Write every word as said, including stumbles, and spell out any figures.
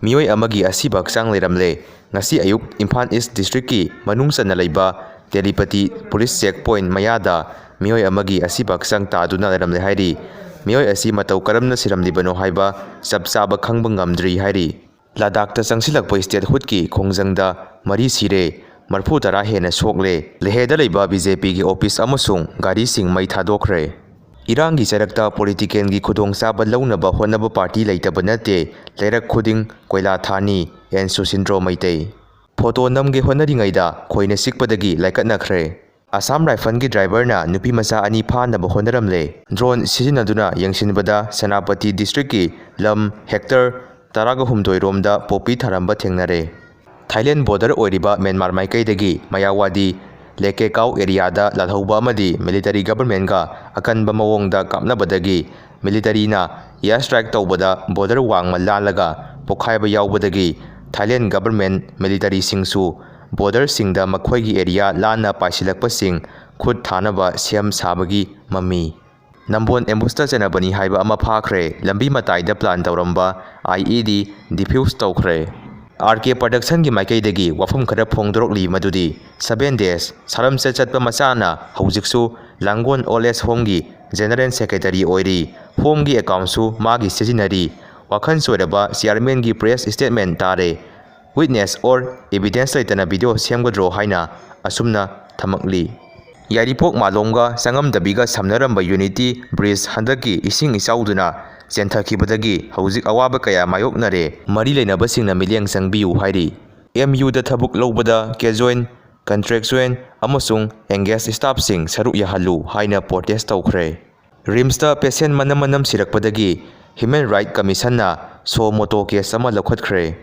ꯃꯤꯑꯣꯏ ꯑꯃꯒꯤ ꯑꯁꯤꯕ ꯍꯛꯆꯥꯡ ꯂꯩꯔꯝꯂꯦ꯫ ꯉꯁꯤ ꯑꯌꯨꯛ ꯏꯝꯐꯥꯜ ꯏꯁ ꯗꯤꯁꯇ꯭ꯔꯤꯛꯀꯤ ꯃꯅꯨꯡ ꯆꯟꯅ ꯂꯩꯕ ꯇꯦꯂꯤꯄꯇꯤ ꯄꯨꯂꯤꯁ ꯆꯦꯛ ꯄꯣꯏꯟꯠ ꯃꯌꯥꯗ ꯃꯤꯑꯣꯏ ꯑꯃꯒꯤ ꯑꯁꯤꯕ ꯍꯛꯆꯥꯡ ꯇꯥꯗꯨꯅ ꯂꯩꯔꯝꯂꯦ ꯍꯥꯏꯔꯤ꯫ ꯃꯤꯑꯣꯏ ꯑꯁꯤ ꯃꯇꯧ ꯀꯔꯝꯅ ꯁꯤꯔꯝꯂꯤꯕꯅꯣ ꯍꯥꯏꯕ ꯆꯞ ꯆꯥꯕ ꯈꯪꯕ ꯉꯝꯗ꯭ꯔꯤ ꯍꯥꯏꯔꯤ꯫ ꯂꯗꯥꯈꯇ ꯆꯪꯁꯤꯜꯂꯛꯄ ꯏꯁꯇꯦꯠꯍꯨꯗꯀꯤ ꯈꯣꯡꯖꯪꯗ ꯃꯔꯤ ꯁꯤꯔꯦ, ꯃꯔꯤꯐꯨ ꯇꯔꯥ ꯍꯦꯟꯅ ꯁꯣꯛꯂꯦ꯫ ꯂꯦꯍꯦꯗ ꯂꯩꯕ ꯕꯤ ꯖꯦ ꯄꯤꯒꯤ ꯑꯣꯐꯤꯁ ꯑꯃꯁꯨꯡ ꯒꯥꯔꯤꯁꯤꯡ ꯃꯩ ꯊꯥꯗꯣꯛꯈ꯭ꯔꯦ꯫ ꯏꯔꯥꯡꯒꯤ ꯆꯩꯔꯛꯇ ꯄꯣꯂꯤꯇꯤꯀꯦꯜꯒꯤ ꯈꯨꯗꯣꯡꯆꯥꯕ ꯂꯧꯅꯕ ꯍꯣꯠꯅꯕ ꯄꯥꯔꯇꯤ ꯂꯩꯇꯕ ꯅꯠꯇꯦ, ꯂꯩꯔꯛ ꯈꯨꯗꯤꯡ ꯀꯣꯏꯂꯥ ꯊꯥꯅꯤ, ꯑꯦꯟ ꯁꯨꯁꯤꯟꯗ꯭ꯔꯣ ꯃꯩꯇꯩ꯫ ꯐꯣꯇꯣ ꯅꯝꯒꯦ ꯍꯣꯠꯅꯔꯤꯉꯩꯗ ꯈꯣꯏꯅ ꯆꯤꯛꯄꯗꯒꯤ ꯂꯥꯏꯀꯠꯅꯈ꯭ꯔꯦ꯫ ꯑꯁꯥꯝ ꯔꯥꯏꯐꯜꯒꯤ ꯗ꯭ꯔꯥꯏꯚꯔꯅ ꯅꯨꯄꯤ ꯃꯆꯥ ꯑꯅꯤ ꯐꯥꯅꯕ ꯍꯣꯠꯅꯔꯝꯂꯦ꯫ ꯗ꯭ꯔꯣꯟ ꯁꯤꯖꯤꯟꯅꯗꯨꯅ ꯌꯦꯡꯁꯤꯟꯕꯗ ꯁꯦꯅꯥꯄꯇꯤ ꯗꯤꯁꯇ꯭ꯔꯤꯛꯀꯤ ꯂꯝ ꯍꯦꯛꯇꯔ ꯇꯔꯥꯒ ꯍꯨꯝꯗꯣꯏ ꯔꯣꯝꯗ ꯄꯣꯄꯤ ꯊꯥꯔꯝꯕ ꯊꯦꯡꯅꯔꯦ꯫ ꯊꯥꯏꯂꯦꯟ ꯕꯣꯔꯗꯔ ꯑꯣꯏꯔꯤꯕ ꯃ꯭ꯌꯥꯟꯃꯥꯔ ꯃꯥꯏꯀꯩꯗꯒꯤ ꯃꯌꯥꯋꯥꯗꯤ ꯂꯦꯀꯦꯀꯥꯎ ꯑꯦꯔꯤꯌꯥꯗ ꯂꯥꯜꯍꯧꯕ ꯑꯃꯗꯤ ꯃꯤꯂꯤꯇꯔꯤ ꯒꯕꯔꯃꯦꯟꯒ ꯑꯀꯟꯕ ꯃꯑꯣꯡꯗ ꯀꯥꯞꯅꯕꯗꯒꯤ ꯃꯤꯂꯤꯇꯔꯤꯅ ꯏꯌꯥꯔ ꯁ꯭ꯇ꯭ꯔꯥꯏꯛ ꯇꯧꯕꯗ ꯕꯣꯔꯗꯔ ꯋꯥꯡꯃ ꯂꯥꯜꯂꯒ ꯄꯣꯈꯥꯏꯕ ꯌꯥꯎꯕꯗꯒꯤ ꯊꯥꯏꯂꯦꯟ ꯒꯕꯔꯃꯦꯟ ꯃꯤꯂꯤꯇꯔꯤꯁꯤꯡꯁꯨ ꯕꯣꯔꯗꯔꯁꯤꯡꯗ ꯃꯈꯣꯏꯒꯤ ꯑꯦꯔꯤꯌꯥ ꯂꯥꯟꯅ ꯄꯥꯏꯁꯤꯜꯂꯛꯄꯁꯤꯡ ꯈꯨꯠ ꯊꯥꯅꯕ ꯁꯦꯝ ꯁꯥꯕꯒꯤ ꯃꯃꯤ꯫ ꯅꯝꯕꯣꯜ ꯑꯦꯝꯕꯨꯁꯇ ꯆꯠꯅꯕꯅꯤ ꯍꯥꯏꯕ ꯑꯃ ꯐꯥꯈ꯭ꯔꯦ꯫ ꯂꯝꯕꯤ ꯃꯇꯥꯏꯗ ꯄ꯭ꯂꯥꯟ ꯇꯧꯔꯝꯕ ꯑꯥꯏ ꯏ ꯗꯤ ꯗꯤꯐ꯭ꯌꯨꯁ ꯇꯧꯈ꯭ꯔꯦ꯫ ꯑꯥꯔ ꯀꯦ ꯄ꯭ꯔꯗꯛꯁꯟꯒꯤ ꯃꯥꯏꯀꯩꯗꯒꯤ ꯋꯥꯐꯝ ꯈꯔ ꯐꯣꯡꯗꯣꯔꯛꯂꯤ, ꯃꯗꯨꯗꯤ ꯁꯕꯦꯟ ꯗꯦꯖ ꯁꯥꯔꯝꯆꯠ ꯆꯠꯄ ꯃꯆꯥꯅ ꯍꯧꯖꯤꯛꯁꯨ ꯂꯥꯡꯒꯣꯜ ꯑꯣꯜ ꯑꯦꯖ ꯍꯣꯝꯒꯤ ꯖꯦꯅꯔꯦꯜ ꯁꯦꯀ꯭ꯔꯦꯇꯔꯤ ꯑꯣꯏꯔꯤ꯫ ꯍꯣꯝꯒꯤ ꯑꯦꯀꯥꯎꯟꯁꯨ ꯃꯥꯒꯤ ꯁꯤꯖꯤꯟꯅꯔꯤ꯫ ꯋꯥꯈꯜ ꯆꯣꯏꯔꯕ ꯆꯤꯌꯥꯔꯃꯦꯟꯒꯤ ꯄ꯭ꯔꯦꯁ ꯁ꯭ꯇꯦꯠꯃꯦꯟ ꯇꯥꯔꯦ꯫ ꯋꯤꯠꯅꯦꯁ ꯑꯣꯔ ꯏꯕꯤꯗꯦꯟꯁ ꯂꯩꯇꯅ ꯚꯤꯗꯤꯑꯣ ꯁꯦꯝꯒꯗ꯭ꯔꯣ ꯍꯥꯏꯅ ꯑꯁꯨꯝꯅ ꯊꯝꯃꯛꯂꯤ꯫ ꯌꯥꯏꯔꯤꯄꯣꯛ ꯃꯥꯂꯣꯝꯒ ꯆꯪꯉꯝꯗꯕꯤꯒ ꯁꯝꯅꯔꯝꯕ ꯌꯨꯅꯤꯇꯤ ꯕ꯭ꯔꯤꯖ ꯍꯟꯗꯛꯀꯤ ꯏꯁꯤꯡ ꯏꯆꯥꯎꯗꯨꯅ ꯆꯦꯟꯊꯈꯤꯕꯗꯒꯤ ꯍꯧꯖꯤꯛ ꯑꯋꯥꯕ ꯀꯌꯥ ꯃꯥꯌꯣꯛꯅꯔꯦ꯫ ꯃꯔꯤ ꯂꯩꯅꯕꯁꯤꯡꯅ ꯃꯤꯠꯌꯦꯡ ꯆꯪꯕꯤꯌꯨ ꯍꯥꯏꯔꯤ꯫ ꯑꯦꯝ ꯌꯨꯗ ꯊꯕꯛ ꯂꯧꯕꯗ ꯀꯦꯖꯨꯋꯦꯟ, ꯀꯟꯇ꯭ꯔꯦꯛꯆꯨꯋꯦꯟ ꯑꯃꯁꯨꯡ ꯑꯦꯡꯒꯦꯖ ꯁ꯭ꯇꯥꯐꯁꯤꯡ ꯁꯔꯨꯛ ꯌꯥꯍꯜꯂꯨ ꯍꯥꯏꯅ ꯄ꯭ꯔꯣꯇꯦꯁ ꯇꯧꯈ꯭ꯔꯦ꯫ ꯔꯤꯝꯁꯇ ꯄꯦꯁꯦꯟ ꯃꯅꯝ ꯃꯅꯝ ꯁꯤꯔꯛꯄꯗꯒꯤ ꯍ꯭ꯌꯨꯃꯦꯟ ꯔꯥꯏꯠ ꯀꯃꯤꯁꯟꯅ ꯁꯣ ꯃꯣꯇꯣ ꯀꯦꯁ ꯑꯃ ꯂꯧꯈꯠꯈ꯭ꯔꯦ꯫